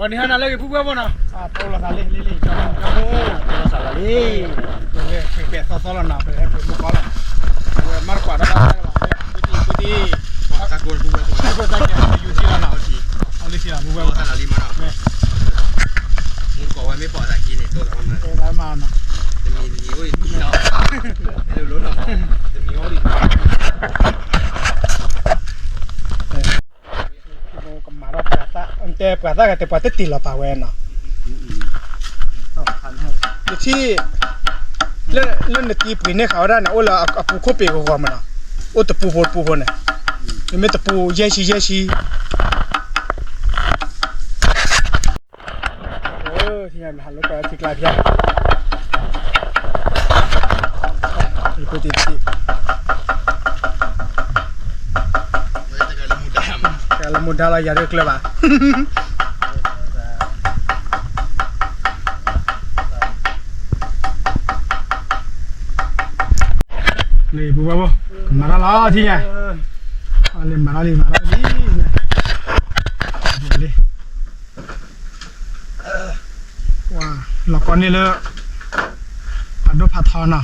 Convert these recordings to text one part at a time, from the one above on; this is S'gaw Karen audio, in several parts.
ပှၤန့ၣ်ဟဲနၤလၢဂ့ၤ ဖုဖုဖိနီၤ, ပအိၣ်လီၤသးလံ လံ လံ ကၠီလံ ကၠီလံ, ပဝဲဖဲပဲာ်သီသီလီၤနီၤ, ပဟဲဖဲမိၢ်ကီၢ်လီၤ, ပဝဲမၤတကွၢ်ဒီးဘၣ်ဘၣ်, ဖုဖု, ဖုဖု, ယူၤထံလီၤနီၤ, အလံထံလီၤ ဖုဖုဖိ, မ့ၢ်ကိးဝဲမ့ၢ်ပိာ်သးက့န့ၣ် တိၢ်သးမၤနီၤ, တမံၤတမံၤအိၣ်လံနီၤ, တမံၤအိၣ်လံနီၤ ကမၤထီၣ်ပှၤသၣ်, တဲပှၤသၣ် ကတဲပှၤတတ့ၢ်လီၤပာ်ဝဲနီၤ, ယထံၣ်, လၢနတံၤပှ့ၤန့ၢ်ဃာ်ဝဲဒၣ်န့ၣ် အိၣ်လၢအပူၤခိၣ်ပ့ၤဂီၤဂီၤမးနီၤ, အိၣ်တပူၤဖိတပူၤဖိန့ၣ်, မ့မ့ၢ်တပူၤယဲၢ်ဆံယဲၢ်ဆံ ဟးလၢကထံကျါဖျါ, တံၤ, တဂၤလၢမူဒါလီၤ ယၤဒၣ်ကျၢၤဘၣ်, လၢပူၤဘၣ်ဘၣ်, မၤတၢ်လီၤထံၣ်ညါ, လၢမၤတၢ်လံ မၤတၢ်လံ, လံ လီၤကီန့ၣ်လၢ ဖးဒိၣ်ဖးထီနီ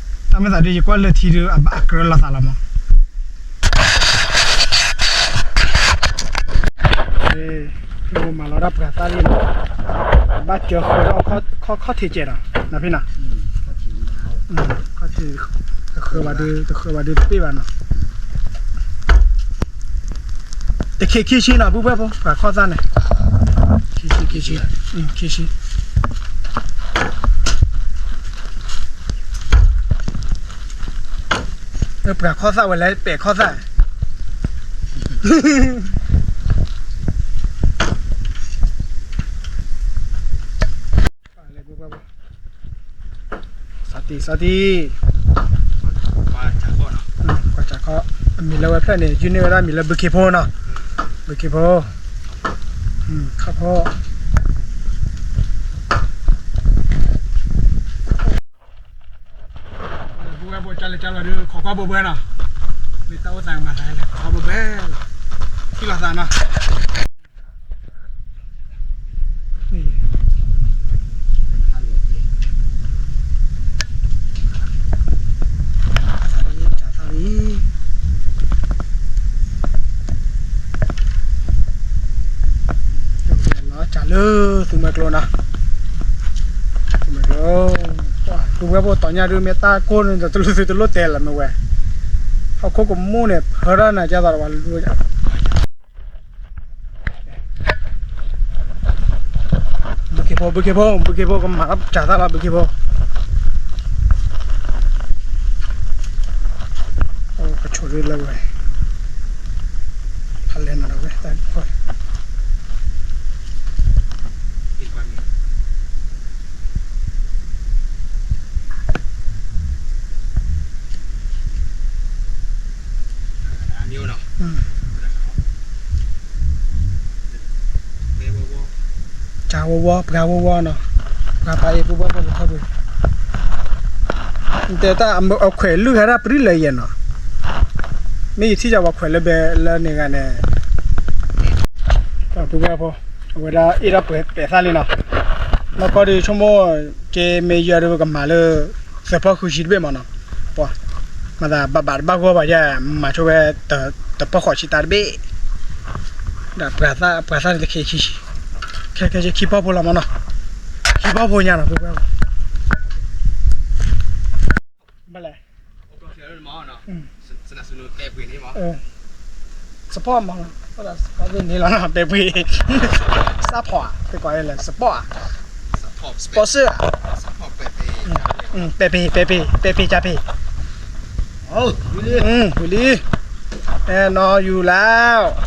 ၤ, တၢ်မ့ၢ်သးဒ်ယကွၢ်လၢထံဒုး အဘၣ်အကြၢးလီၤသးလီၤမး, မၤလီၤဒၣ်ပှၤသၣ်လံနီၤ, ဘၣ်စၢၤဃၢၤထီၣ်ခီၣ်ထံးကဲးနီၤ, နီၤဖံနီၤ, ကဃၢၤဘၣ်ဒုး ကဃၢၤဘၣ်ဒုးတပ့ၢ်ဘၣ်နီၤ တခ့ခံဆံနီၤ ပုၢ်ဝဲၢ်ဖိ ပှၤခီၣ်သၣ်န့ၣ်, ခံဆံ ခံဆံ, ခံဆံ, ပှၤခီၣ်သၣ်ဝဲလဲၣ် ပဲာ်ခီၣ်သၣ် စီၤတံၢ် စီၤတံၢ်, ကွၢ်စးခီ, အမံၤလၢဝဲဖျၢၣ်န့ၣ် ယုၢ်န့ၢ်ဝဲဒၣ်မံၤလၢဘုခ့ဖိနီၤ, ဘုခ့ဖိ, ခီဖိ, ပုၢ်ဝဲၢ်ဖိ ကၢ်လဲၤကၢ်လီၤဒုး ခိးကွၢ်ဘိဘဲနီၤ, မ့ၢ်တၢ်အိၣ်သးကမၤသးလဲၣ် ခိးကွၢ်ဘိဘဲ, ထံၣ်လီၤသးနီၤ လီၤစၢ်လၢသုးမွဲကျိနီၤ, သုးမွဲကျိ, ပုၢ်ဝဲၢ်ဖိတီၤညါဒုး မ့ၢ်တၢ်ကိၢ်န့ၣ် တလိၣ်သုတလိၣ်တဲလၢၤမ့ၢ်ဝဲ, ဟီၣ်ခိၣ်ကမူၣ်န့ၣ် ဖၢထီၣ်နၤကၢ်သိးတဝၤလၢ ဘုခ့ဖိ ဘုခ့ဖိ ဘုခ့ဖိ ကမၤလီၤစၢ်သၣ်လီၤ ဘုခ့ဖိ, ကဆိးရ့လၢဝဲ, ဖးလဲၢ်နၤဝဲ, ကၢ်ဝီဝီ ပှၤဝီဝီနီၤ, ပှၤပာ်အံၤ ပုၢ်ဝဲၢ်ဖိတခီပၤ, တဲတၢ်အခွဲးလုၢ်ဟဲဒၣ်ပြံလၢယဲနီၤ, မ့ၢ်ယထံၣ်ယၤဝဲခွဲးလၢဘဲလၢန့ၣ်ဂၤန့ၣ် ပုၢ်ဝဲၢ်ဖိ, အဝဲဒၣ်အ့ၣ်ဒၣ်ပှဲၤပဲာ်သၣ်လံနီၤ, နီၢ်ကီၢ်ဒုးဆိကမိၣ် က့မ့ၢ်ယွၤဒုးကမၤလၢ သၢပီၢ်ဃုဆံတဘ့ၣ်မးနီၤ, ပှၤ မၤသးဘၣ်ဘၣ်တဘၣ်ဂီၢ်ဘၣ်ယဲ မၤဆိဝဲ တပီၢ်ဃိးဆံတၢ်တဘ့ၣ်, ဒီးပှၤသၣ် ပှၤသၣ်န့ၣ်တခ့ခံဆံ, ခဲခဲဆ့ခံပီၢ်ဖိလီၤမးနီၤ, ခံပီၢ်ဖိညါနီၤ ပုၢ်ဝဲၢ်ဖိ ဘၣ်လဲၣ် support မးနီၤ, support သ့ၣ်န့ၣ်လီၤနီၤ, ပဲၤပှ့ၤ support ဧါ, သ့ၣ်ကွၢ်လဲၣ် support ဧါ, sponsor ဧါ, ပဲၤပ့ၤ ပဲၤပ့ၤ ပဲၤပ့ၤ ကၢ်ပ့ၤ, ဝံၤလံ, အဲၣ်နီၤယူၤလၢ ပှ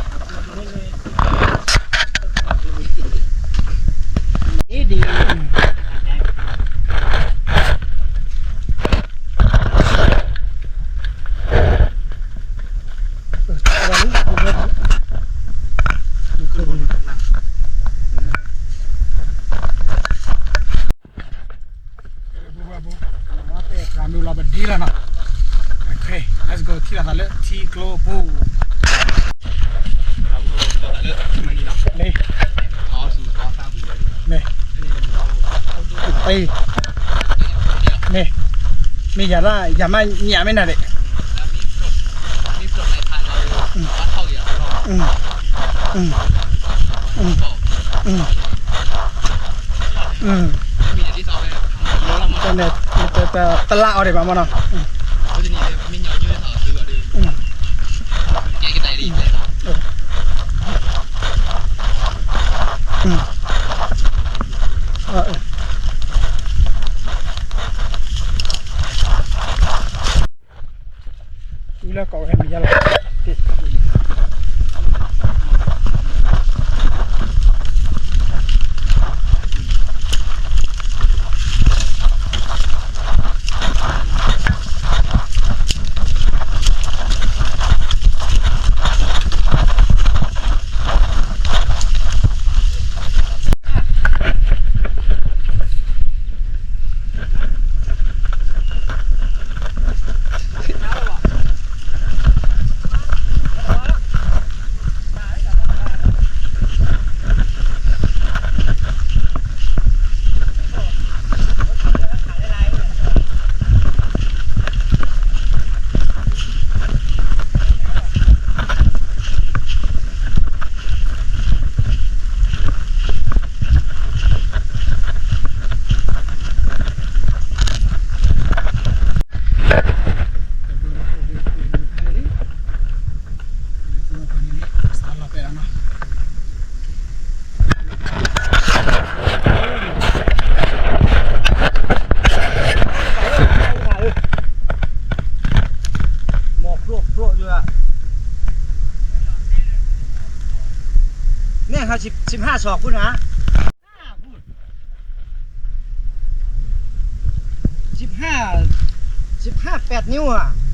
ၤမုၢ်လီၤပဒံလီၤနီၤ, let's go ထံၣ်လိာ်သးလၢထံကျိပူၤ, လၢ awesome မ့ၢ်, မ့ၢ်ယၤလၢ ယၤမ့ၢ်ညၣ်မ့ၢ်နၤဒဲး, တလါအီၤဒံးဘၣ်မနီၤ, လၢကိးဝဲမ့ၢ်ယါလီၤ. မ့ၢ်ဟး ဆံးဟၣ်ဆီၣ်ခိၣ်နၤ, ဆံးဟၣ်, ဆံးဟၣ် ပၢၣ်နံၣ်ဧါ.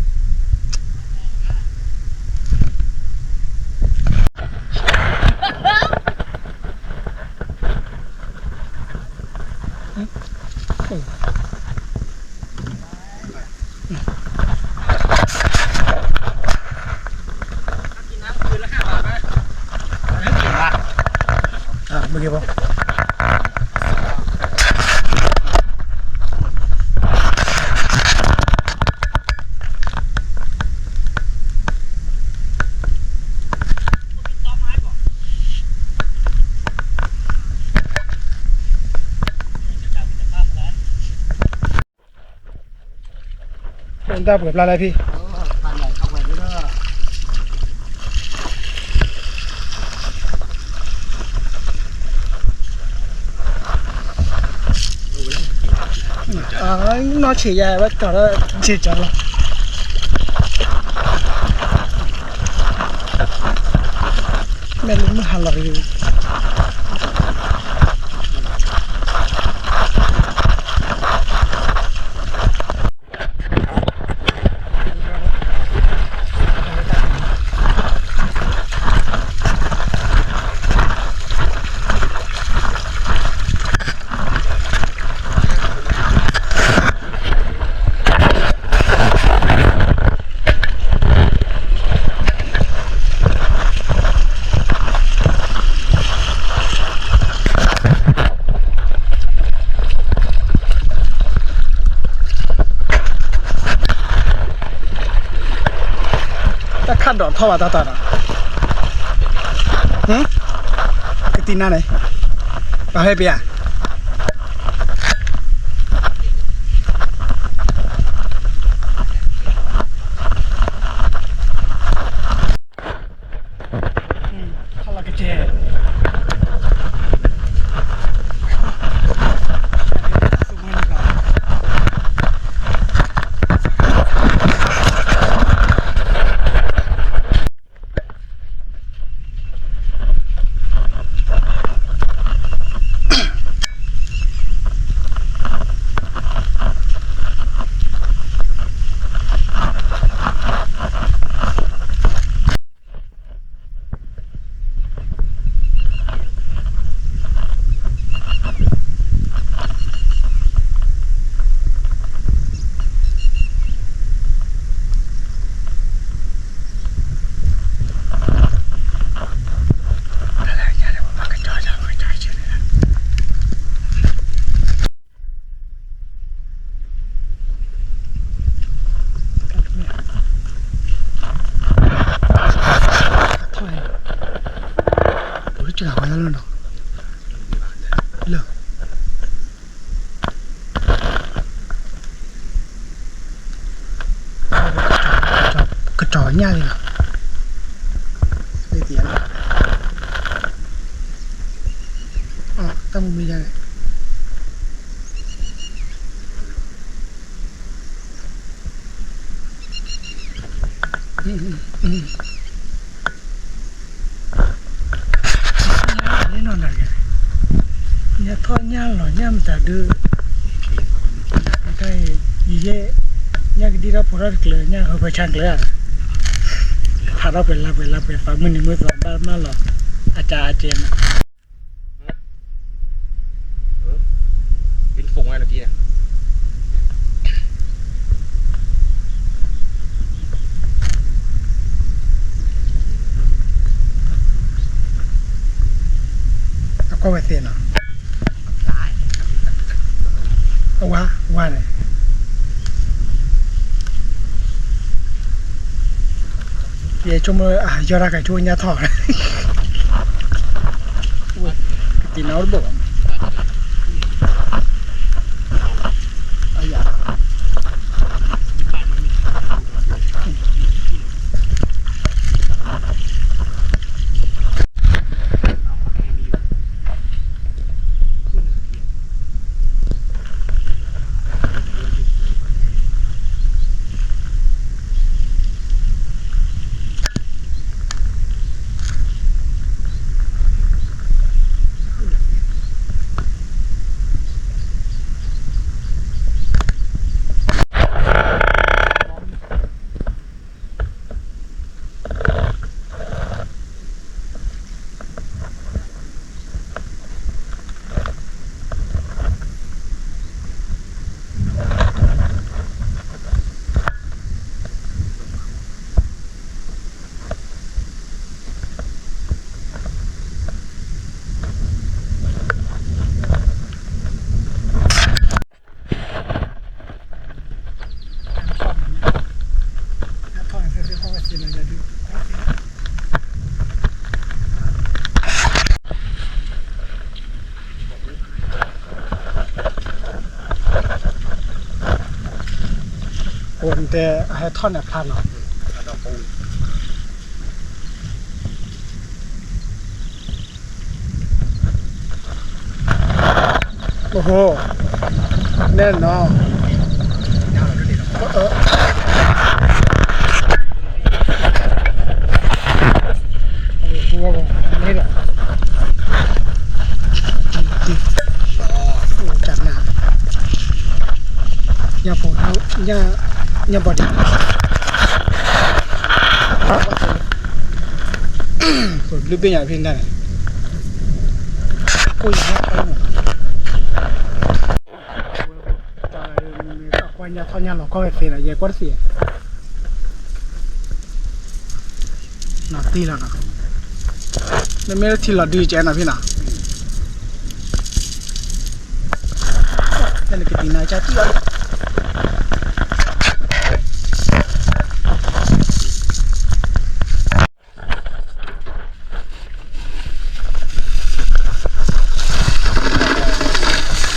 တၢ်ပှဲၤဖျါလၢဖံ, နီၢ်ဆံးယၤဝဲကီၢ်လၢဆံးကီၢ်လီၤ, မ့ၢ်လၢမုၢ်ဟါလီၤရံၣ် တၢ်ခးဒိးထီၣ်ဘၣ်တၢ်တၢ်ဒီး, ကသံနါန့ၣ်, ပှၤဟဲပယၤ လၢ ကစီၤညၣ်လံနီၤ, တၢ်မုၢ်မံၤညါန့ၣ် ညါထီၣ်ညၣ်လီၤညၣ်မတၤဒုး, တၢ်အံၤ ယယဲၢ် ညၣ်ကဒံထီၣ်ဖိထီၣ်တကျၢၤ ညၣ်ဟၢဖၢဆါကျၢၤဧါ, ဖးထီၣ်ပှဲၤလါပှဲၤလါပှဲၤသီ မုၢ်နံၤမုၢ်သီ ဘၣ်မၢလီၤ အကၢအကဲန့ၣ် အကွၢ်ဝဲသ့ၣ်နီၤ, အဝါ ဝါန့ၣ် ယဆိကမိၣ် အယီၢ်တၢ်ကဆိကမိၣ်ညါထီၣ်, ကတံၤနါအိၣ်တဘိၣ်ဘၣ်, အယၤ အိၣ်တဲ အဟဲထီၣ်န့ၣ်ဖျါနီၤ, အိၣ်ဟိ, နဲၣ်နီၤ, ညၣ်ဘီဒံး ဘျုးဘ့ၣ်ညါဖဲန့ၣ်န့ၣ် ကိၣ်ယၤ ကွၢ်ညါထီၣ်ညါလီၤကီၢ်ဝဲသ့ဒီး ယဲကွၢ်တသ့, နီၤတံၢ်လီၤနီၤ, မ့မ့ၢ်လၢထံလီၤဒုကဲနီၤဖံနီၤ, နကတံၤနါကတံၢ်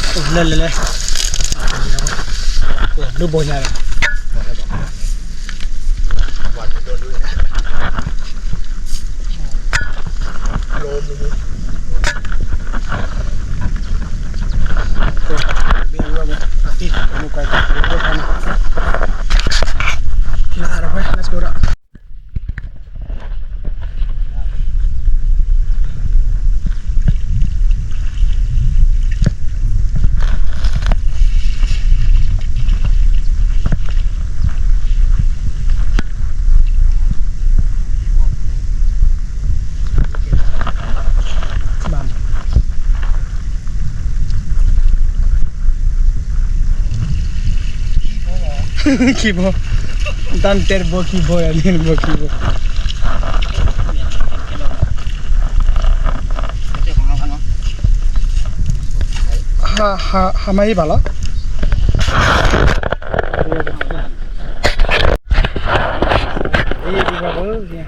အီၤ လဲၤလဲၤလဲၤ, ဒိဘိညါလီၤ, ဘ့ၣ်ဝဲဘၣ် အတံၢ် မ့ၢ်ကွၢ်တၢ် လၢဒိၣ်ဖးန့ၣ် ထံလၢအရၢ်ဝဲ let's go ဒီး ခံဘိ, တၢ်တဲတဘိခံဘိ နဘိခံဘိ, ဟးမၤဟ့ၣ်ဘၣ်လီၤ, ဟ့ၣ်ဘၣ်ဘိ ယဲ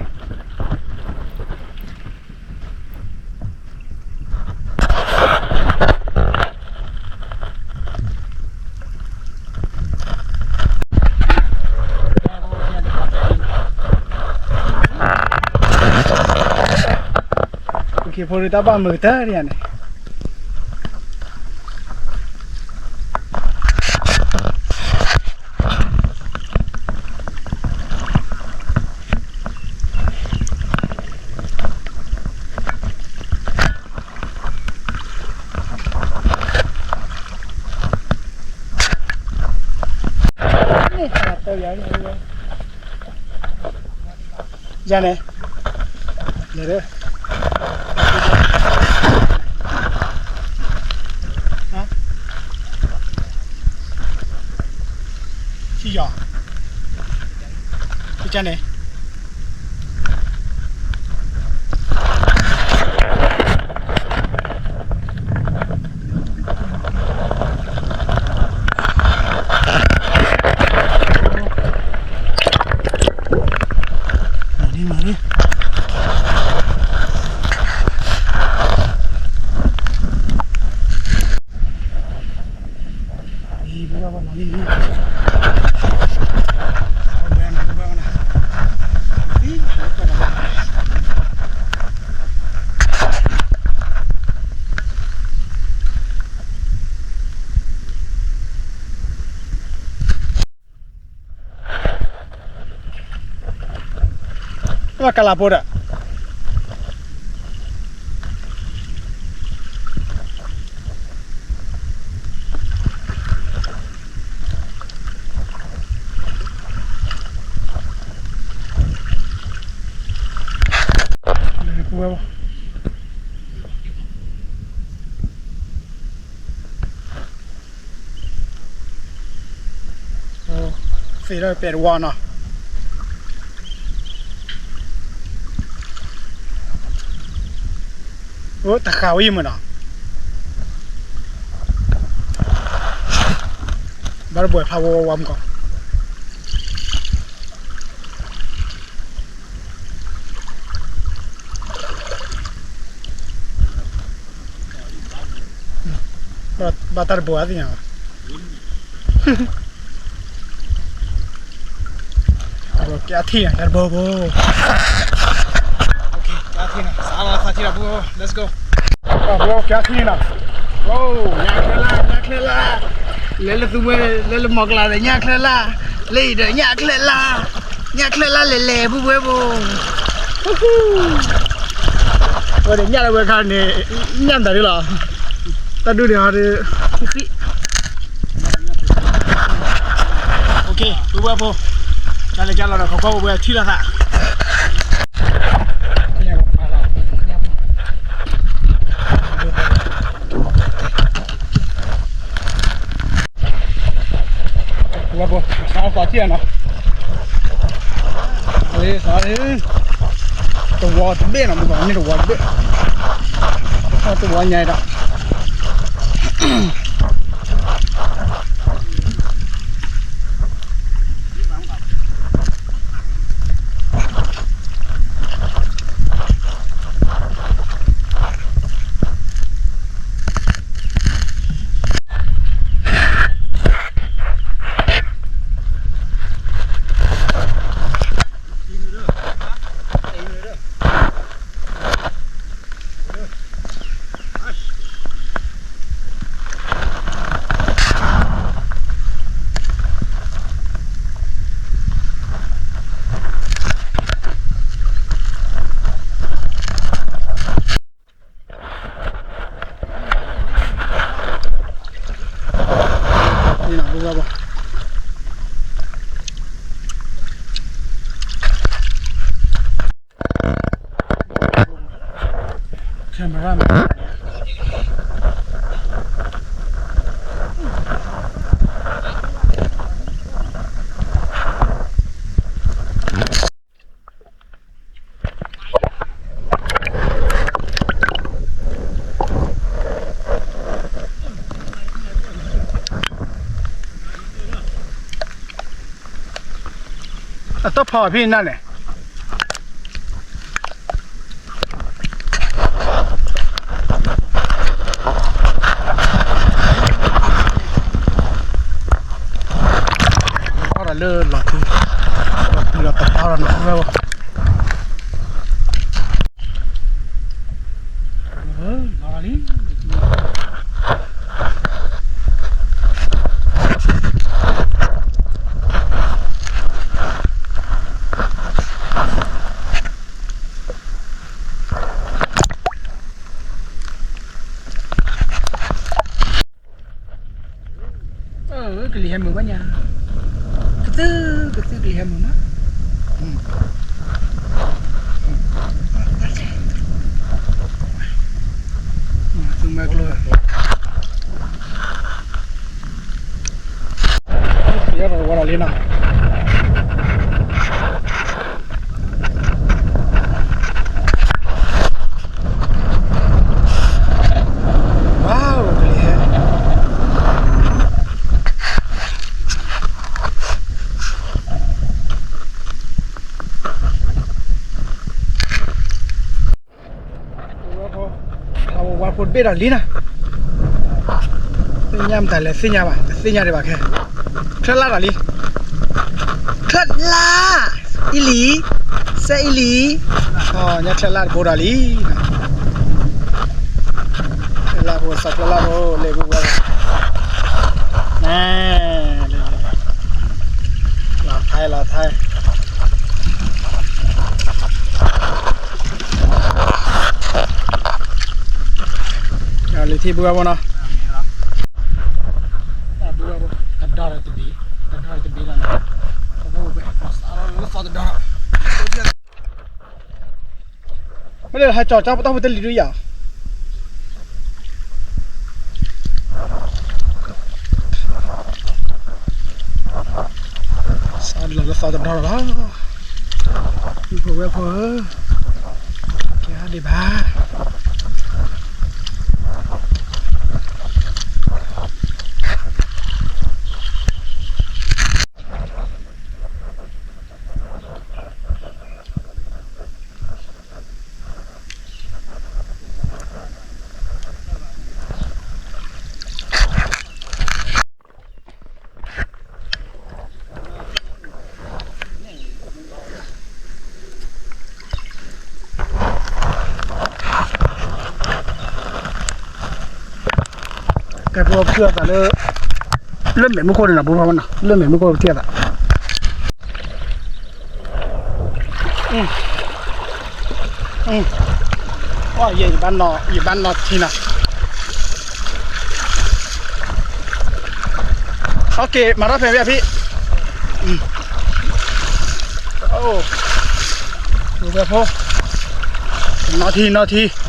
ယဖိဒုးတၢ်ဘၣ်မုာ်ကတၢၢ်ဒ်ယၤန့ၣ် န့ၣ် ယၤန့ၣ် လဲၤဒီး ဟါ ထံယီၤ ကန့ၣ် မၤလံ မၤလံ လံ လံ လံ ဘၣ်ကလးဖိဒီး သ့ၣ်ဒီးပဲတဝါနီၤ အိၣ်တဃာ်ဝဲယမုၢ်နီၤ ဘၣ်တဘှဲးဖးဝီဝီမုၢ်ကီး ဘၣ်တၢ်တဘိအသ့ၣ်ညါဘၣ် ကဲအထံၣ်နီၤ တၢ်တဘိဘိ ကဲအထံၣ်နီၤ စးလီၤသးထံၣ်ဒီးဘိ let's go ကဲအထံၣ်နီၤ ညၣ်ချၢလၢ် ညၣ်ချၢလၢ် လဲၤလၢသူဝဲ လဲၤလၢမီၢ်ကလးဒီးညၣ်ချၢလၢ် လၢအံၤဒီးညၣ်ချၢလၢ် ညၣ်ချၢလၢ်လဲၤလဲၤ ပုၢ်ဝဲၢ်ဘိ ဝဲဒီးညၣ်လၢဝဲခါန့ၣ် ညၣ်မတၤဒ်လီၤ တၢ်ဒုးန့ၣ်ဟီဒုး ပုၢ်ဝဲၢ်ဖိ ကလဲၤကလီၤဒီး ခီကွၢ်ဝဲထံၣ်လိာ်သး ပုၢ်ဝဲၢ်ဖိ စးသးထံၣ်နီၤ လၢစးလၢ တဝီတဘ့ၣ်နီၤ မုၢ်ကီးန့ၣ်တဝီတဘ့ၣ် တဝီညါဒီး camera အတဖီဖံနၤန့ၣ် အီၣ်ဒီးလၢလီၤထူ, လီၤထူလီၤတဖျါလီၤနီၤ, ဝဲ လီၤလီၤလံ. ကလံၤဟဲမုာ်ဘၣ်ညါ, ကသု, ကသုကလံၤဟဲမုာ်မး, သုမဲကျိ, ယဝဲဒၣ်လံနီၤ. ဝါ, ကလံၤဟဲ, ဝါဖိတဘ့ၣ်ဒီးလံနီၤ, သ့ၣ်ညါမတၤလဲၣ်သ့ၣ်ညါဘၣ်, တသ့ၣ်ညါဒံးဘၣ်ခဲ, ချၢၣ်လၢ်ဒီးလံ, ချၢၣ်လၢ်, အံၤလံ, စဲအံၤလံ, ညါချၢၣ်လၢ်တဘိဒီးလံ, ချၢၣ်လၢ်ဖိ စီၤချၢၣ်လၢ်ဖိ လဲၤဘုဝဲ, လီၤထဲလီၤထဲ လံထံၣ်ဘုဝဲဖိနီၤ, ဘုဝဲဖိ, တဒီတဘ့ၣ်, တဒီတဘ့ၣ်လီၤနီၤ, တဒီ, မ့ၢ်လၢဟဲကၠီၤကၠီပတီၢ်ဖိတလံၤဒုယၤ, စးလီၤလၢသီတဒီလီၤ, ပုၢ်ဖိဝဲၢ်ဖိဧၢ, ကဲဒံးဘၣ်. ကဲ ပကထံၣ်အသးလၢ လၢမဲာ်မူခိၣ်န့ၣ်နီၤ ပူဖီနီၤ လၢမဲာ်မူခိၣ်ပထံၣ်အသး ယဘၣ်နီၢ်ထံနီၤ OK မၤထီၣ်ဖဲဖဲဖံ အိၣ် ဖိ နီၢ်ထံနီၢ်ထံ ခံ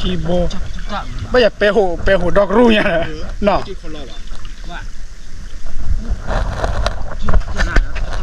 ဘိ ဘၣ်ယၤပဲဟိၣ် ပဲဟိၣ်ဒီကရူၢ်ညါနီၤ ဝါ ကန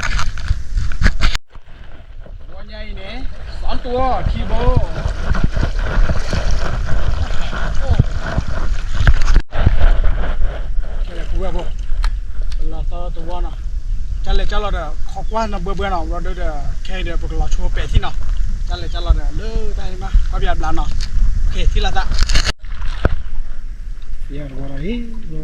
ဝီခံဘိ ကဲ ပဝဲဖိ ပလီၤသီတဝီနီၤ, ကလဲၤကလီၤဒီး ခိးကွၢ်နီၤဘှဲဘှဲနီၤ, ဘျီဒီး ခဲအံၤဒီး ပကလီၤဆိပဲာ်ထံနီၤ, ကလဲၤကလီၤဒီး လၢတၢ်ဟဲမး ကွၢ်ပယီၤဘျးနီၤ, ထံၣ်လိာ်သး ယတဝီလီၤလံ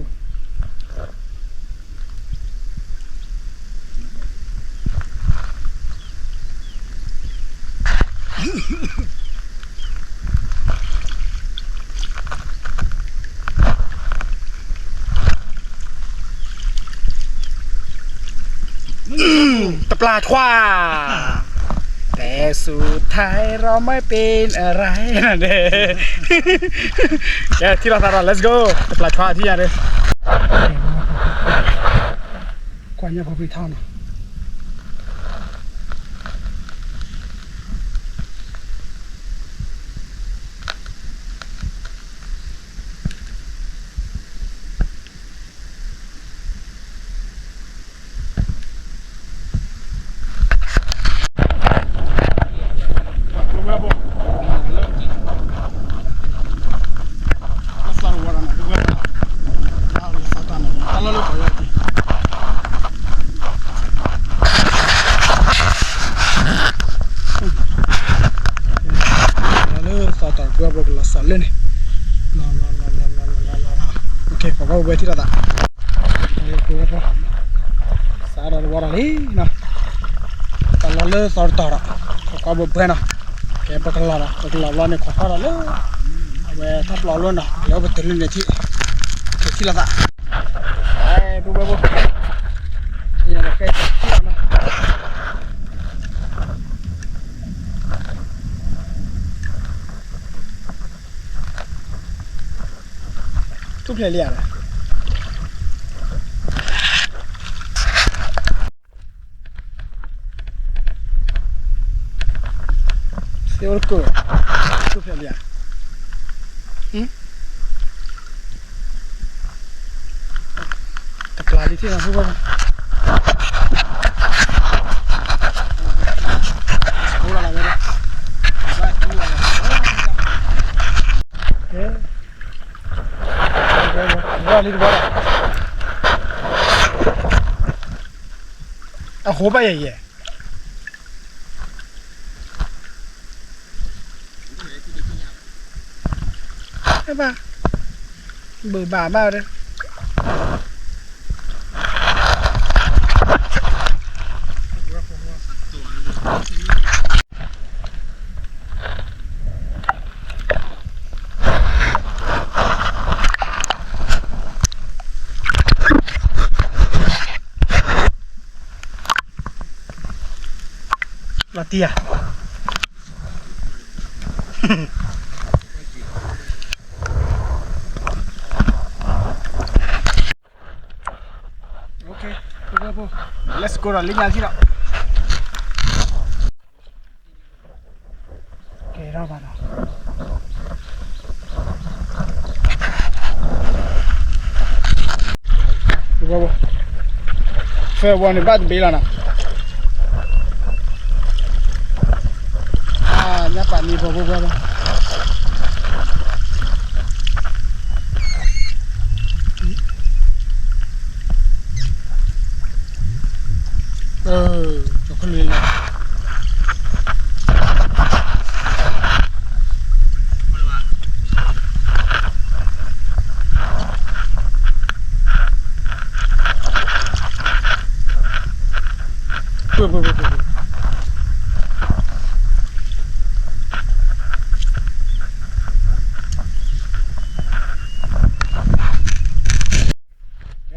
တပျၢ်ထွါ แต่สุดท้ายเราไม่เป็นอะไร ကဲ ထံၣ်လိာ်သးဒီး let's go တပျၢ်ထွါထံၣ်ယၤဒီး ကွၢ်ညါဖိဖံထီနီၤ လၢသီတီၤ ပဝဲဖိကလီၤစးလၢန့ၣ် လီၤလီၤလီၤလီၤလီၤလီၤလီၤလီၤလီၤ ပကီၢ်ပဝဲထံၣ်လိာ်သး စးဒီးတဝီဒီးလံနီၤ ပလီၤလၢသီတီၤဒီး ခိးကွၢ်ဘှဲဘှဲနီၤ ကဲ ပကလီၤဒီး ပကလီၤဘျီန့ၣ် ခိးကွၢ်ဒီးလၢ အဝဲတၢ်ပျီလီၤနီၤ လၢပတုၤလၢန့ၣ်ထံၣ် ကထံၣ်လိာ်သး ပဝဲဖိ ယၤဒီးကဲထံၣ်လီၤနီၤ ထူၣ်ဖျဲးလံဧါ စ့အိၣ်တကိး ထူၣ်ဖျဲးလံဧါ တပျၢ်လံထံၣ်နီၤ ထူၣ်ဖျဲးလံ ဝဲလံတဘီ အဃိဘၣ်ယဲယဲ ဘၣ် ဘုးဘၣ်ဘၣ်ဒီး လီၤတံၢ်ဧါ let's go ဒီး လၢညါထံၣ်ဒီး ကဲထီၣ်ဘၣ်ဒီး ဖဲဝီန့ၣ်ဘၣ်တဘ့ၣ်လီၤနီၤ ညါပာ်နံၤဖိဖိဖိလီၤ ကၠီၤခလုၢ်လီၤ က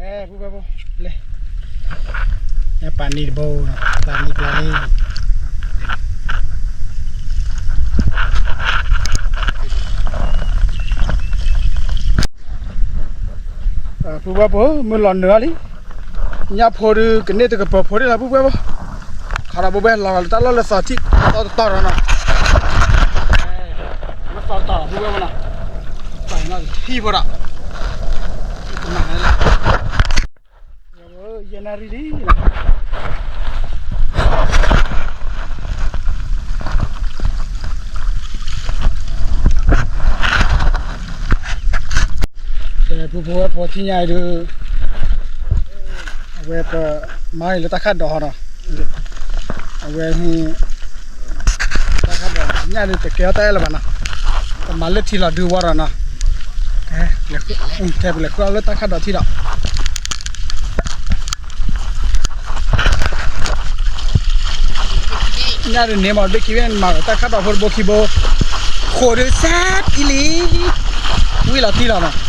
ဲ ပူၤဘၣ်ဖိ လဲၤ ပာ်နံၤတဘိနီၤ ပာ်နံၤပာ်နံၤ ပူၤဘၣ်ဖိ မုၢ်လီၤနုာ်လီၤလံ ညၣ်ဖိဒုး ကန့ၢ်တကပၤဖိဒ်လီၤ ပူၤဘၣ်ဖိ ခးဒီးပူၤဘၣ် လီၤလၢတၢ်လီၢ်လၢသီထံၣ် တီတတီၤဒီးနီၤ လၢသီတတီၤ ပူၤဘၣ်ဖိနီၤ ပာ်နံၤထံၣ်ဖိဒီး ကမၤလဲၣ် ယဲနၣ်ရံၣ်လံ ပဝဲဖိထံၣ်ညါအံၤဒုး အဝဲပမၤအံၤလၢတၢ်ခၣ်ဒိးဟီနီၤ, အဝဲ တၢ်ခၣ်ဒိးညၣ်ဒုးတကဲထီၣ်တၢ်အဲၣ်လၢၤဘၣ်နီၤ, ပမၤလၢထံလီၤဒုးဝီဒီးနီၤ, ကဲပလဲၤဃုအီၤလၢတၢ်ခၣ်ဒိးထံဒီး ညၣ်ဒုးန့ၢ်မး ဘ့ၣ်ခံဘ့ၣ်မၤဝဲတၢ်ခၣ်ဒိးဖိတဘိခံဘိ, ဃိးဒုးစဲအံၤလံ, ဝံၤလီၤတံၢ်လီၤနီၤ,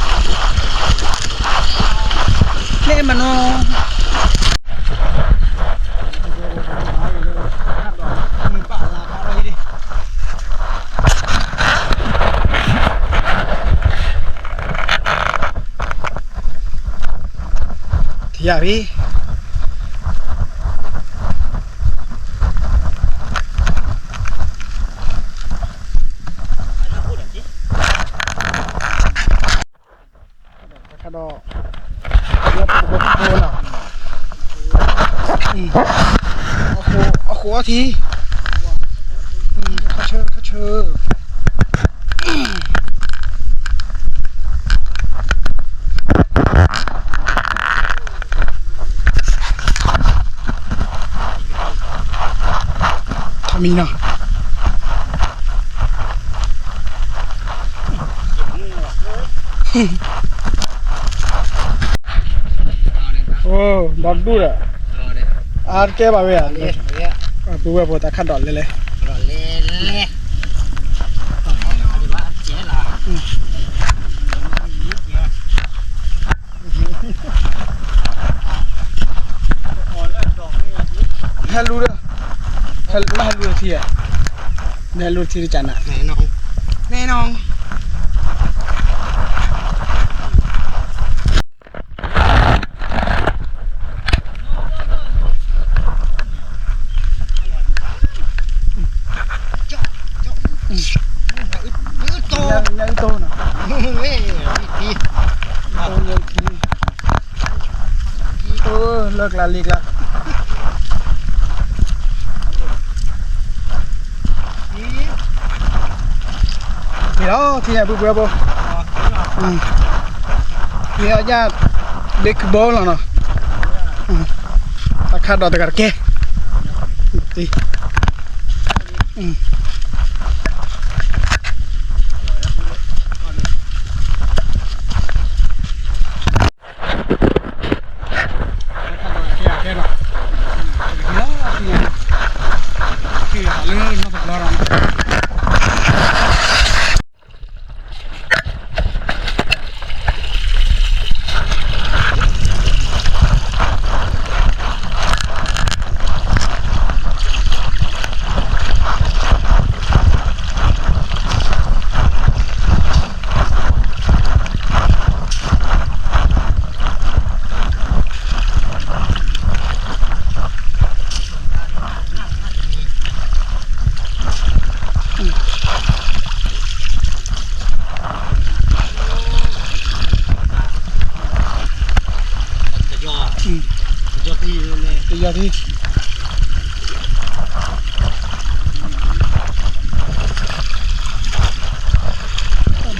န့ၣ်မနီၤ ထံၣ်ယၤဖံ တၢ်ခၣ်ဒိး အဃိအထံ ခါဆၢခါဆၢ ထမံၤနီၤ အိ ဒီဒူၣ်ဒီး အါတကဲဘၣ်ဝဲဧါ ပုၢ်ဝဲၢ်ဖိတၢ်ခၣ်ဒိးလဲလဲ ဟဲလူဒီး မ့ၢ်ဟဲလူတထံဧါ မ့ၢ်ဟဲလူတထံတကနး နဲနီၤ ညၣ်အုၣ်တိၢ်နီၤ ညၣ်အုၣ်တိၢ် လၢကျါလံကျါ က့ၤလီၤ ထံၣ်ညါပုၢ်ဝဲၢ်ဖိ မ့ၢ်အီၣ်ညၣ် ဒ့ခုဘီလီၤနီၤ တၢ်ခၣ်ဒိးတဂၤတကဲ တံၢ် တယီၤထံ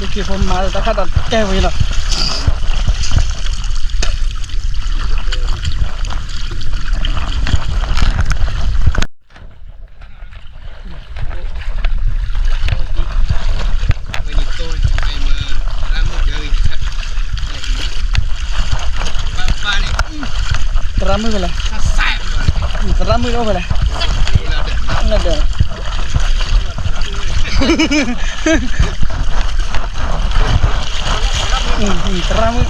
ဘ့ၣ်က့ၤဖိမၤတၢ်ခၣ်ဒီးတဲဝဲလီၤ သရၣ်မုၣ်ဖဲလဲၣ်, သရၣ်မုၣ်အိၣ်ဖဲလဲၣ်, လၢဒၢး, သရၣ်မုၣ်,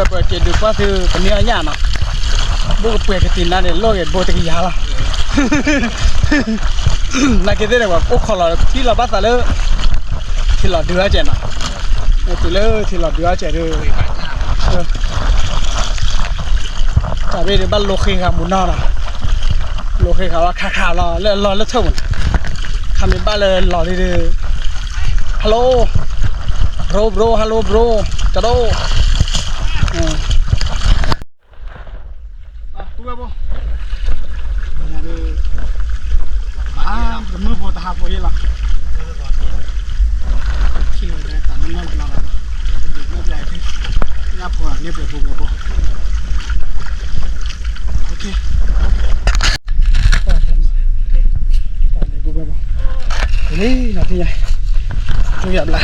ဒီးခဲဒီးပက့ၤဒုးကွၢ်သု ပန့ၢ်အီၣ်ညၣ်နီၤ, ဘိၣ်ကပှဲၤကသံၣ်နါန့ၣ် လိၣ်ဂ့ၤဘိတကယၤလီၤ, နာ်က့သ့ၣ်န့ၣ် ပှၤအိၣ်ခိးလီၤထံလီၤဘၣ်သးလၢ ထံလီၤဒုးအီၣ်စဲးနီၤ, တုၤလၢထံလီၤဒုးအီၣ်စဲးဒုး တၢ်ဘ့ၣ်ဒုးဘၣ်လိဃ့ဃာ်မူနီၤနီၤ, လိဃ့ဃာ်ဝဲခါခါလီၤ လၢအလီၢ်လၢထၢၣ်ပူၤန့ၣ်, ခါမ့ၢ်ဘၣ်လၢလီၤဒုးဒုး, hello bro bro hello bro ကဒိၣ် ဝဲဘိ, ဘၣ် တမုၢ်ဖိတဟးဖိယဲလီၤ, ထံၣ်လီၤတၢ်နီၢ်နီၢ်လီၤ, တဘျီဘျီ, ညၣ်ဖိန့ၣ်ပျဲၢ်ဖိဝဲဘိ, လံနီၤထံၣ်ညါ, ကၠိယၤဘျါ, လံ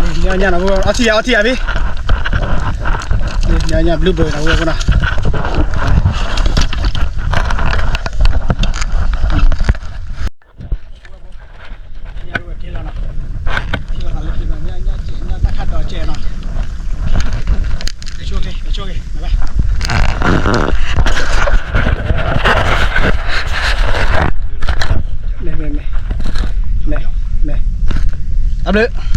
အီၣ်ညၣ်နီၤ, အီထံယၤ အီထံယၤဖံ, လံအီၣ်ညၣ်ဘျုးဘၢနီၤ ဝဲဘိနီၤ. တၢ်ဘျုး